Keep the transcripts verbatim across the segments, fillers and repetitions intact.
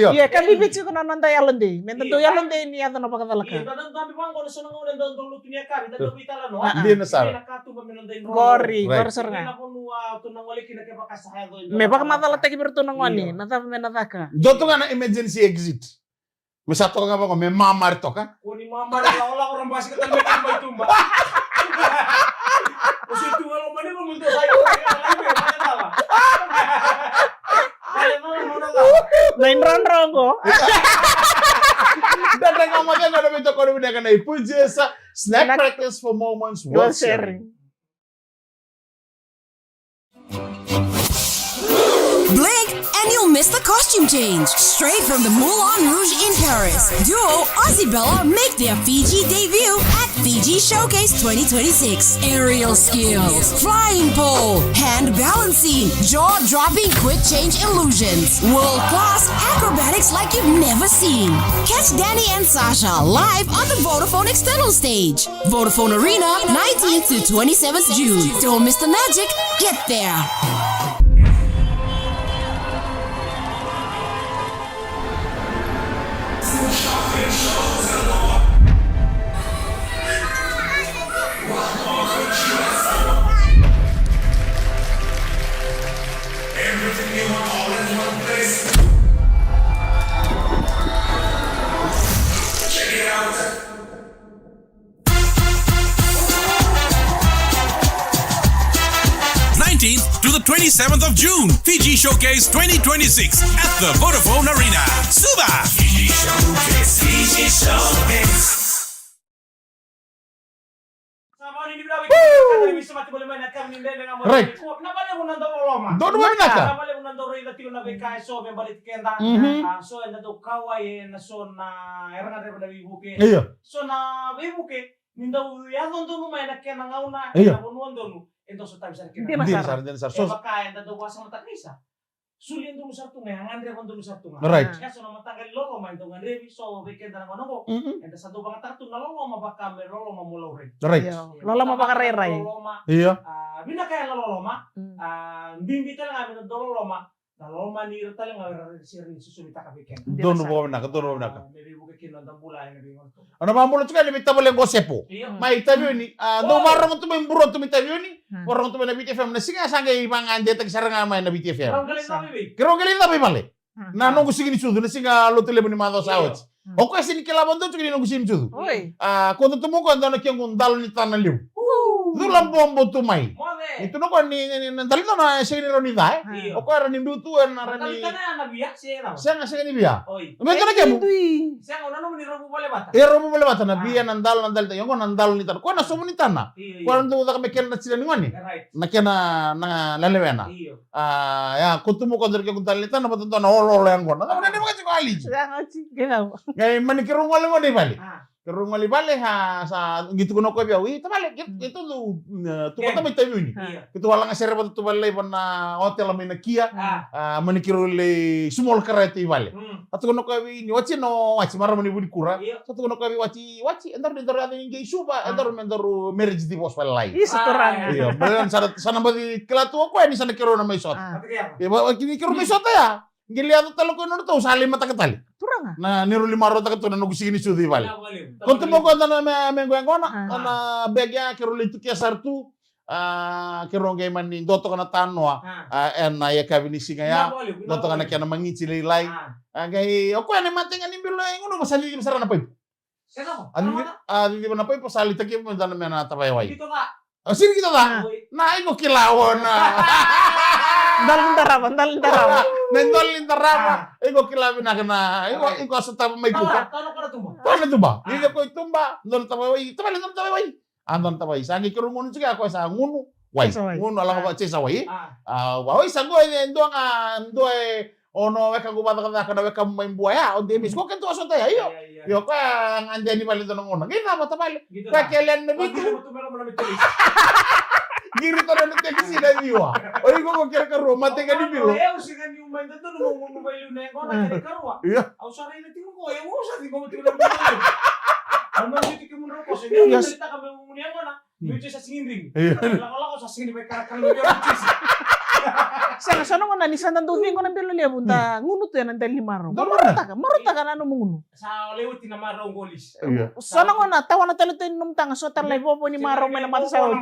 Io. Ia, ka bibi tiko na noda yalodei. Me da dau yalodei ni yaco na vakacalaka. Ia, da dau dabe vaqo na so na gauna da dau lotu ni yakavi, da dau veitalanoa. Ah, ah. Dina sara. Ena katuba me noda idrova. Qori, qori sara ga. Ena vanua tu na gole kina kevaka sa yaco. Me vakamacalataki vei iratou na gone, na cava me na caka. Dua tu ga na emergency exit. Me sa toka ga vaqo, me mamari toka. Ko ni mamari, lako, lako ra basi ka tale me kena mai tuba. O se tu ga lo mani lo mundo sai ko ni ala me, mani tala. Mani tala, mani tala. Na idrodroqo. Da dra ga mo tena na vito ko ni vinaka na ipu jesa. Snack practice for moments worth sharing. Blink and you'll miss the costume change. Straight from the Moulin Rouge in Paris, duo Ozzy Bella make their Fiji debut at Fiji Showcase twenty twenty-six. Aerial skills, flying pole, hand balancing, jaw-dropping quick change illusions, world-class acrobatics like you've never seen. Catch Danny and Sasha live on the Vodafone External Stage. Vodafone Arena, nineteenth to twenty-seventh June. Don't miss the magic. Get there. Everything you want all in one place. Check it out. Nineteenth to the twenty-seventh of June, Fiji Showcase twenty twenty-six at the Vodafone Arena. Suva! Fiji Showcase, Fiji Showcase. Right. Donu vinaka. Mhm. Io. Ni dau yaco donu mai na kena gauna, io, ena vanua donu, e dau sotavi sara kina. Dina sara, dina sara. E vaka eda dau vakasamataka ni sa solia donu sara tu ga, e gadreva donu sara tu ga. Right. E so na mataqali loloma e dau gadrevi, so vei keda na gauna qo, eda sa dau vakayagataka tu na loloma vaka me loloma mo laurai. Right. Io. Loloma vakarairai. Loloma. Io. A, vinaka ya na loloma. Mm. A, bibi tale ga me na dau loloma. Na loloma ni ira tale ga era sega ni sosomitaka vei keda. Donu vakavinaka, donu vakavinaka. Me veivuke kina noda bula ena veigauna. Au na vakabula tiko yani vei tavale qo Sepo. Io. Mai Taveuni, a, dou vakarorogo tu mai, bula tu mai Taveuni. Vakarorogo tu mai na Viti F M. Na siga ya sa qai vakadeitaki sara ga mai na Viti F M. Keirau qai lai cava i vale. Na noqu siga ni sucu, na siga Lotulevu ni macawa sa oti. O koya sega ni kila vakadua tiko ni noqu siga ni sucu. Oi. A, ko dou tu mai o koya dua na kequ dalo ni tana levu. Cula bobo tu mai. Ni tu na koya ni, ni, ni, na dalo ni tana e sega ni rawa ni ca, e? Io. O koya era ni biu tu, e na ra ni. Sega, sega ni via. Oi. Me tu na kemu. E ravu vale vata na via na dalo, na dalo ni tana. Koya na sovu ni tana. Io, io. Koya na dau caka me kena na tila ni gone. Right. Na kena na lewena. Io. A, ya, ko tu mai o koya dua na kequ dalo ni tana vata dua na oloolo yaqona. Cava na vaka tiko a liji. Qai mani keirau gole gona i vale. Keirau gole i vale, a, sa qai tukuna o koya vei au, i tavale, keitou dau tu vata mai Taveuni. Keitou a laga sere vata tu vale lai vana otela mai na kia. A, mani keirau lai small karate i vale. A tukuna o koya vei ni, wati no, wati marama ni vunikura. Sa tukuna o koya vei wati, wati, edaru, edaru yaco i qei Suva, edaru me daru marriage divorce vale lai. Isa, turaga. Io, baleta sa, sa na baci kila tu o koya ni sa na keirau na mai sota. Io, va, va, kini keirau mai sota ya. Qai lai yaco tale o koya na nodratou sa lai mataka tale. Turaga. Na neirau lai marautaka tu na noqu siga ni sucu i vale. Ko tu mai o koya dua na me, me qo yaqona, na beg ya keirau lai tukia sara tu. A, keirau qai mani dua toka na tanoa, a, ena yakavi ni siga ya. Dua toka na kena magiti lailai. A, qai o koya na mataqali bilo e gunu, ma sa ciciva sara na paipo. A, cici, a, ciciva na paipo, sa lai takiva me dua na me na tavaya wai. A, sega ni kila ca. Na, iko kila o na. Dalo ni darava, dalo ni darava. Na dalo ni darava. Iko kila vinaka na, iko, iko a sotava mai kuka. Tau na tuba. Tau na tuba. Ni ko i tuba, dua na tavaya wai, tavale, dua na tavaya wai. A, dua na tavaya. Sa qai keirau gunu tiko, a koya sa gunu wai. Gunu a lako va chase wai. A, wa, oi, sa qo e dua ga, dua e, o na wekaqu vacakacaka na wekamu mai Bua ya, o Demis. Ko keitou a sota ya, io. Io, koya a gade yani vale dua na gauna. Qai cava tavale. Koya kele yani na vitu. Qiri toka na tekisi na ciwa. O iko ko kere karua, mataqali bilo. Io. Yes. Meu tu sa sigi dring. Io. Lakolako sa sigi ni mai karakara meu tu sa. Sega, so na gauna ni sa da dau ciqo na bilo levu, da gunu tu ena dela ni marau. Dau gunu. Marautaka, marautaka na nomu gunu. Sa lai oti na marau qo, Lisi. Io. So na gauna tawana tale tu ena nomu taga, so tale na ivovo ni marau mai na mata sa oti.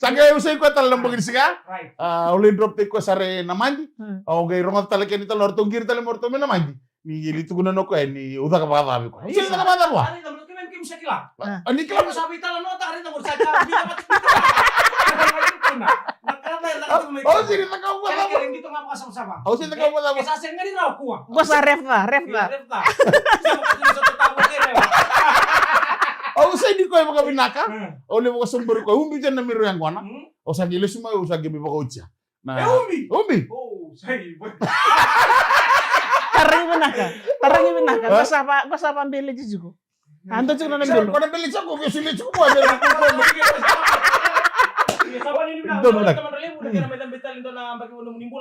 Sa qai usai koya tale na bogi ni siga. Right. A, au lai drop taki koya sara e Namadi. Hmm. Au qai rogoca tale kina tale na ratou qiri tale mai ratou mai Namadi. Ni qai lai tukuna o koya ni au caka vakacava vei koya. Au sega ni caka vakacava. Raica, mo kemuni kemuni sa kila. A, ni kila. Sa veitalanoataka, raica, mo sa kila. Na ka ya, na ka ya, na ka ya. Au sega ni caka vakacava. Kere, kere, qito ga vakasavasava. Au sega ni caka vakacava. Ke sa sega ni rawa, kua. Qo sa ref ca, ref ca. Ref ca. Sa mo kati ni sa tatamu kere. Au sega ni koya vakavinaka. Hmm. Au lai vakasoqori koya. Ubi tena miro yaqona. Hmm. Au sa qai lesu mai, au sa qai mai vakaotia. Na. E ubi? Ubi. Oh, sai, boy. Tarogi vinaka. Tarogi vinaka. Ha? Qo sa va, qo sa va bele jijiko. Ando tiko na bilo. Ko na bele tiko, ko sule tiko, ko bele. Io, sa va ni vinaka. Donu vinaka.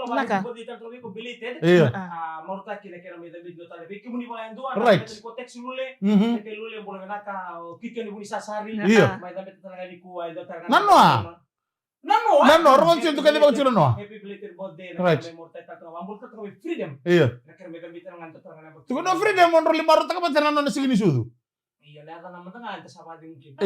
Vinaka. Io. A, marautaki na kena mai cabe tale dua na baki ni bula. Right. Mhm. Io. Nanoa. Nanoa, rogoca tiko, tukuna vaka tiko nanoa. Happy belated birthday. Right. Io. Tukuna o Freedom, o drau lai marautaka vata na nona siga ni sucu. Io, na yaca na mata ga, eda sa vakaciqu kina.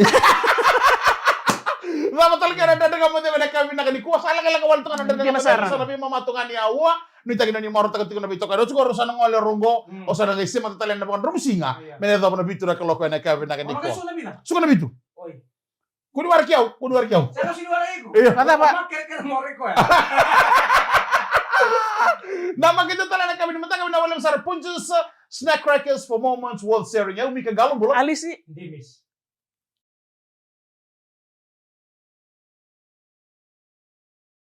Cava tale kei na Dredre Ga Mo Cegu ena yakavi vinaka nikua, sa lekaleka wale tu ga na Dredre Ga Mo Cegu, sa na veimama tu ga ni aua, nuitaki ni o ni marautaka tiko na veitokani. Oti qo rau sa na gole rau qo, o sa na qai semata tale na vakadromusiga. Io. Me na yacova na vitu na kaloko ena yakavi vinaka nikua. Suka na vitu. Oi. Kua ni waraki au, kua ni waraki au. Sega, sega ni waraki iko. Io. Vacava? Mo kerekere mo waraki koya. Na makete tale na yakavi ni mataka vinaka vakalevu sara, Punjas Snack Crackers for moments worth sharing. Au Mika Qalo, bula. Alisi. Dimis.